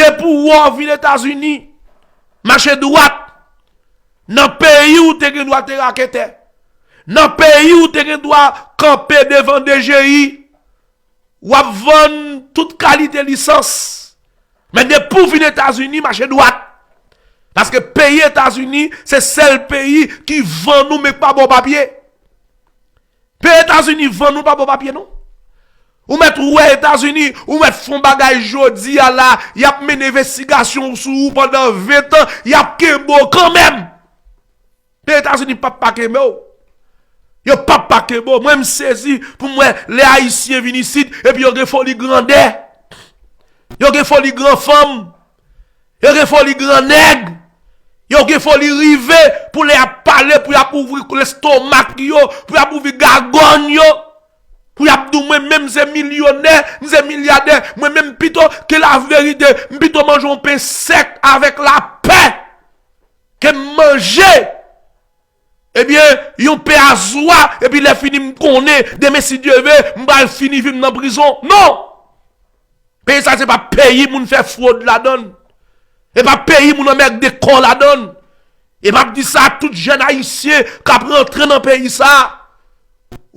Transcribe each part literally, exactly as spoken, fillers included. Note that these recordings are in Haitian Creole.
Depi w vin Etazini, mache dwat. Nan peyi w te gen dwa te raketè. Nan peyi w te gen dwa kanpe devan D G I. W ap vann tout kalite lisans. Men depi w vin Etazini, mache dwat. Paske peyi Etazini, se sèl peyi ki vann ou men k pa ba w papye. Peyi Etazini vann ou pa ba w papye non. Ou mèt wè Etazini, ou mèt fè yon bagay jodi a la, y ap mennen envestigasyon sou ou pandan ven tan, y ap kenbe w kanmenm. Peyi Etazini p ap pa kenbe w. Yo p ap pa kenbe w. Mwen m sezi pou m wè lè Ayisyen vin isit, epi yo gen foli grandè. Yo gen foli gran fanm. Yo gen foli gran nèg. Yo gen foli rive pou lè y ap pale, pou y ap ouvri lestomak yo, pou y ap ouvri gagòn yo, pou y ap di w mwen menm se milyonè, m se milyadè, mwen menm pito ke laverite, m pito manje yon pen sèk avèk lapè ke m manje. Ebyen, yon pen a zwa, epi lè fini m konnen, demen si Dye ve, m pral fini vi m nan prizon. Non! Peyi sa se pa peyi moun fè fwod ladann. E pa peyi moun anmède kò ladann. E m ap di sa a tout jèn ayisyen k ap rantre nan peyi sa a.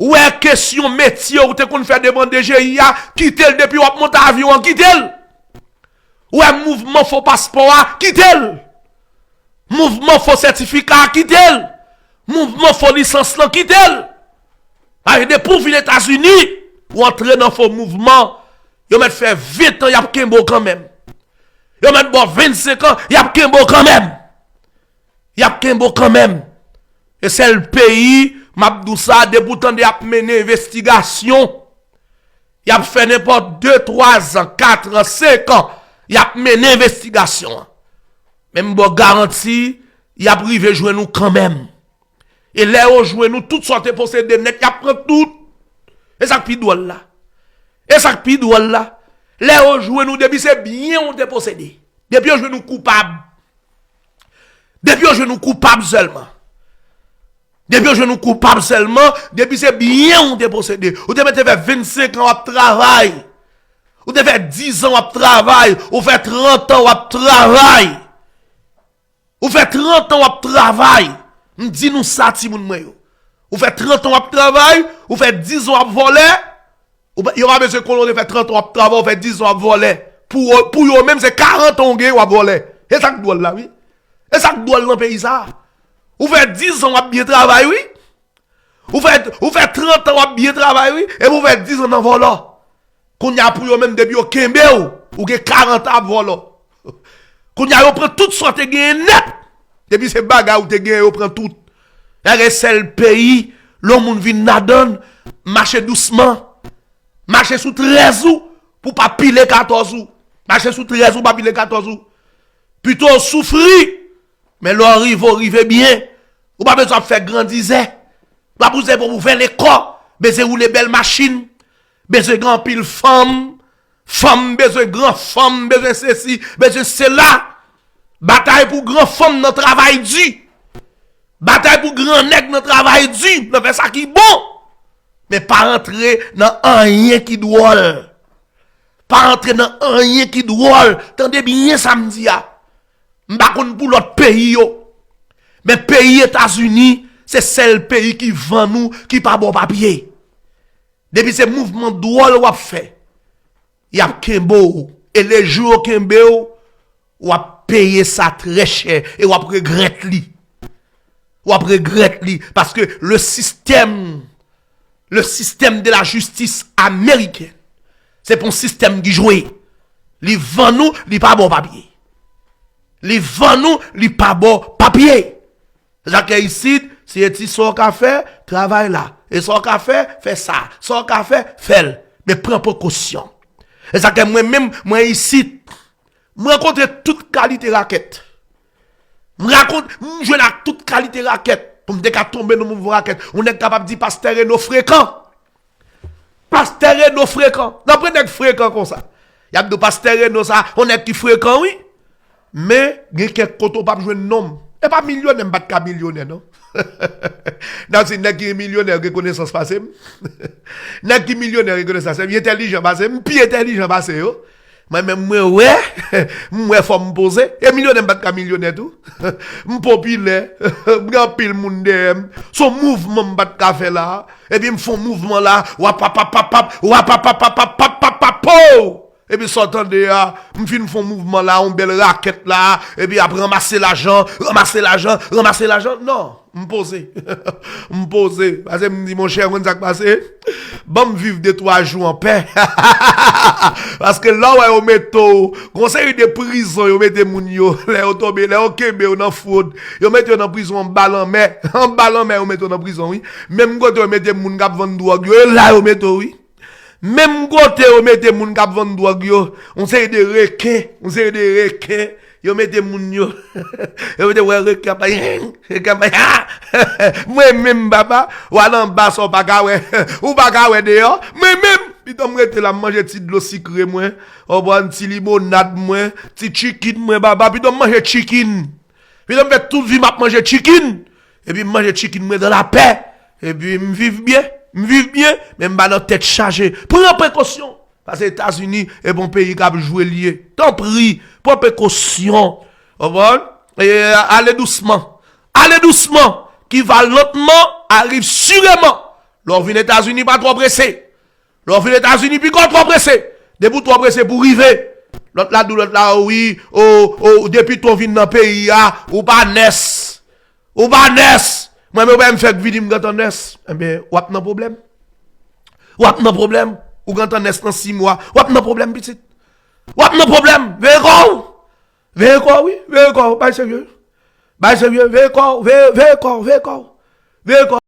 Ou wè kesyon metye ou te konn fè devan D G I a, kite l depi w ap monte avyon an, kite l. Ou wè mouvman fo paspò a, kite l. Mouvman fo sètifika a, kite l. Mouvman fo lisans lan, kite l. Paske depi w vin Etazini, ou antre nan fo mouvman, yo mèt fè ven tan y ap kenbe w kanmenm. Yo mèt ba w vennsenk an, y ap kenbe w kanmenm. Y ap kenbe w kanmenm. E sèl peyi, m ap di w sa, depi w tande y ap mennen envestigasyon, y ap fè nenpòt de, twa zan, kat an, senk an, y ap mennen envestigasyon an. Men m ba w garanti, y ap rive jwenn ou kanmenm. E lè yo jwenn ou, tout sa w te posede nèt, y ap pran tout. E sa k pi dwòl la. E sa k pi dwòl la. Lè yo jwenn ou, depi se byen w te posede. Depi yo jwenn ou koupab. Depi yo jwenn ou koupab sèlman. Depi yo jwenn ou koupab sèlman, depi se byen w te posede. Ou te mete fè vennsenk an w ap travay. Ou te fè diz an w ap travay. Ou fè trant an w ap travay. Ou fè trant an w ap travay. M di nou sa, timoun mwen yo. Ou fè trant an w ap travay, ou fè diz an w ap vòlè. Ou pa, yo pa bezwen konnen w te fè trant an w ap travay, ou fè diz an w ap vòlè. Pou yo, pou yo menm, se karant an w genyen w ap vòlè. E sa k dwòl la, wi. E sa k dwòl nan peyi sa a. Ou fè diz an w ap byen travay, wi. Ou fè, ou fè trant an w ap byen travay, wi. Epi ou fè diz an nan vòlò. Kounye a pou yo menm, depi yo kenbe w, ou gen karant an ap vòlò. Kounye a yo pran tout sa w te genyen nèt. Depi se bagay ou te genyen, yo pran tout. Lage sèl peyi, lè yon moun vin ladann, mache dousman. Mache sou trèz ou, pou pa pile katòz ou. Mache sou trèz ou, pa pile katòz ou. Pito w soufri, men lè w rive, w rive byen. Ou pa bezwen ap fè grandizè. Ou pa bezwen pou ouvè lekò. Bezwen woule bèl machin. Bezwen gen anpil fanm. Fanm bezwen gran fanm, bezwen sesi, bezwen sela. Batay pou gran fanm nan travay di. Batay pou gran nèg nan travay di, nan fè sa ki bon. Men pa rantre nan anyen ki dwòl. Pa rantre nan anyen ki dwòl. Tande byen sa m di a. M pa konn pou lòt peyi yo. Men peyi Etazini, se sèl peyi ki vann ou, ki pa ba w papye. Depi se mouvman dwòl w ap fè, y ap kenbe w. E lejou yo kenbe w, w ap peye sa trè chè e w ap regrèt li. W ap regrèt li. Paske le système, le système de la justice américaine, se pa yon sistèm ki jwe. Li vann ou, li pa ba w papye. Li vann ou, li pa ba w papye. Se sa k fè isit, si e ti sa w ka fè, travay la. E sa w ka fè, fè sa. Sa w ka fè, fè l. Men pran prekosyon. E sa k fè mwen menm, mwen isit, m rankontre tout kalite rakèt. M rakont, m jwenn ak tout kalite rakèt. Pou m te ka tonbe nan mouvman rakèt. Yon nèg kapab di pastè Reno frekan. Pastè Reno frekan. N ap wè nèg frekan konsa. Y ap di w pastè Reno sa, yon nèg ki frekan wi. Men, gen kèk kote w p ap jwenn non m. E pa milyonè, m pa t ka milyonè non. Nan si nèg ki milyonè gen konesans pase m. Nèg ki milyonè gen konesans pase m. Li entèlijan pase m. M pi entèlijan pase yo. Mwen menm mwen wè, m wè fò m poze. E milyonè m pa t ka milyonè tou. M popilè, m gen anpil moun dèyè m. Se yon mouvman m pa t ka fè la. Epi m fè yon mouvman la, wapapapapap, wapapapapap, wapapapapap, po! Epi sa w tande a, m fin fè yon mouvman la, yon bèl rakèt la, epi ap ranmase lajan, ranmase lajan, ranmase lajan. Non, m poze. M poze. Paske m di, monchè, ou konn sa k pase? Ban m viv de twa jou anpè. Paske lè w wè yo mete w, gon seri de prizon yo mete moun yo, lè yo tonbe, lè yo kenbe yo nan fwod, yo mete yo nan prizon anba lanmè. Anba lanmè yo mete yo nan prizon, wi. Menm kote yo mete moun k ap vann dwòg yo, e la yo mete w, wi. Menm kote yo mete moun k ap vann dwòg yo, yon seri de reken, yon seri de reken, yo mete moun yo. Yo mete wè reken ap bay, reken ap bay, ah! Mwen menm, papa, w al anba sa w pa ka wè, ou pa ka wè deyò. Mwen menm, pito m rete la, m manje ti dlo sikre mwen, w konprann, ti limonad mwen, ti chicken mwen, papa, pito m manje chicken. Pito m fè tout vi m ap manje chicken. Epi m manje chicken mwen dan lapè. Epi m viv byen. M viv byen, men m pa nan tèt chaje. Pran prekosyon. Paske Etazini e pa yon peyi k ap jwe l ye. Tanpri, pran prekosyon. Konprann? E, ale dousman. Ale dousman. Qui va lentement arrive sûrement. Lè w vin Etazini, pa twò prese. Lè w vin Etazini, piko twò prese. Depi w twò prese pou rive. Lòt la di w, lòt la, o wi, o, o, depi w vin nan peyi a, ou pa nès. Ou pa nès. Mwen menm, ou pa m fèk vini, m gentan nès. Ebyen, w ap nan pwoblèm. W ap nan pwoblèm. Ou gentan nès nan sis mwa. W ap nan pwoblèm, pitit. W ap nan pwoblèm. Veye kò w. Veye kò w, wi. Veye kò w. Bay serye. Bay serye. Veye kò w. Veye, veye kò w. Veye kò w. Veye kò w.